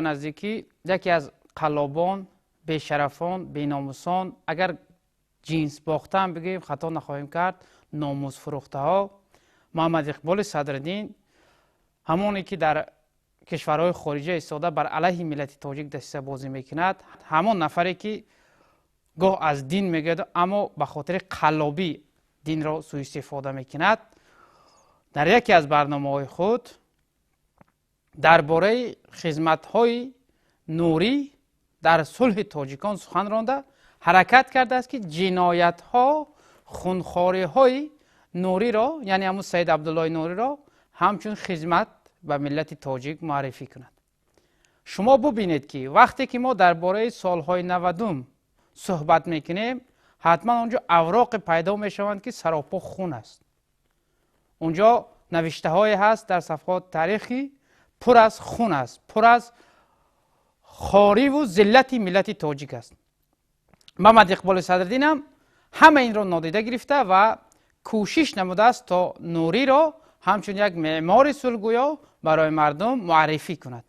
Наздикӣ яке аз қаллобон, бешарафон, беномусон, агар ҷинс бохтаам бигӯем, хато нахоҳем кард, номусфурӯхтаҳо, Муҳаммад Иқболи Садриддин, ҳамоне ки дар кишварҳои хориҷа истода бар алайҳи миллати тоҷик дасисабозӣ мекунад, ҳамон нафаре ки гоҳ аз дин мегӯяд, аммо ба хотири қаллобӣ динро сӯистифода мекунад, дар яке аз барномаҳои худ дар бораи хизматҳои Нурӣ дар сулҳи тоҷикон сухан ронда, ҳаракат кардааст, ки ҷиноятҳо, хунхориҳои Нуриро, яъне ҳамун Саид Абдуллои Нуриро, ҳамчун хизмат ба миллати тоҷик муаррифӣ кунад. Шумо бубинед, ки вақте ки мо дар бораи солҳои 90-ум суҳбат мекунем, ҳатман он ҷо авроқе пайдо мешаванд, ки саропо хун аст. Он ҷо навиштаҳое ҳаст дар сафҳоти таърихӣ, пур аз хун аст, пур аз хориву зиллати миллати тоҷик аст. Муҳаммад Иқболи Садриддин ҳам ҳама инро нодида гирифта ва кӯшиш намудааст, то Нуриро ҳамчун як меъмори сулҳгӯё барои мардум муаррифӣ кунад.